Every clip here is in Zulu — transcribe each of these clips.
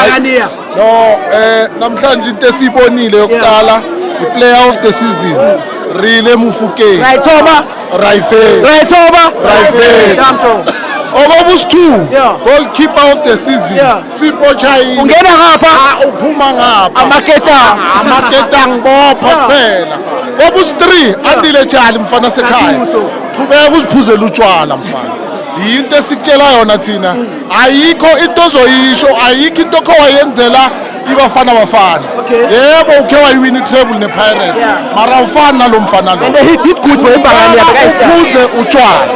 Ibhakaniya. No, namhlanje into esiyibonile yokuqala, i-player of the season, Rele Mofokeng. Right over. Rifle. Right over. Rifle. Danko. Okobusi-2, goalkeeper of the season, Sipho Chaine. Ungena ngapha. Ah, uphuma ngapha. Amaketanga. Amaketang bopha kuphela. Obusi-3, Andile Jali, mfana sekhaya. Gattuso. Qhubeka uziphuzele utshwala, mfana. Yinto esikutshela yona thina. Ayikho into ozoyisho, ayikho into okhe wayenzela iBafana Bafana. Yebo, ukhe wayiwina i-treble ne-Pirates. Mara awufani nalo mfana lo. And he did good for iBhakaniya, bekayistar. Uphuze utshwala.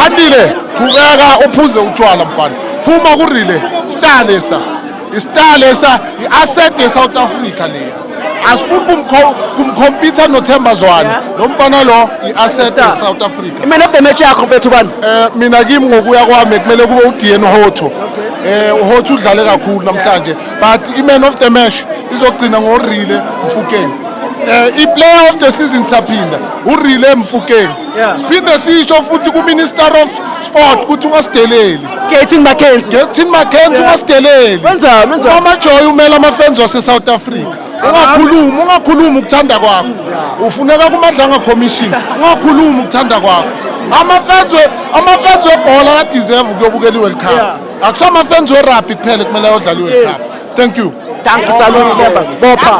Andile, qhubeka uphuze utshwala, mfana. Phuma kuRele, star lesa. I-star lesa, i-asset ye-South Africa leya. Asifuni kumcompete noThemba Zwane. Lo mfana lo i-asset Star. ye-South Africa. I-man of the match yakho, mfethu, bani? Mina kimi, ngokuya kwami, kumele kube uDeon Hotto. UHotto udlale kakhulu namhlanje, but i-man of the match izogcina ngoRele Mofokeng. I-player of the season siyaphinda, uRele Mofokeng. Siphinde sisho futhi ku-Minister of Sport ukuthi ungasideleli. Gayton McKenzie. Gayton McKenzie, ungasideleli. Wenzani, wenzani? Mama Joy umele ama-fans wase-South Africa. Ungakhulumi, ungakhulumi ukuthanda kwakho. Ufuneka kuMadlanga Commission. Ungakhulumi ukuthanda kwakho. Ama-fans webhola ayadeserve ukuyobukela i-World Cup. Akusama-fans we-rugby kuphela kumele ayodlala i-World Cup. Thank you. Dankie, salute, bopha. Bopha.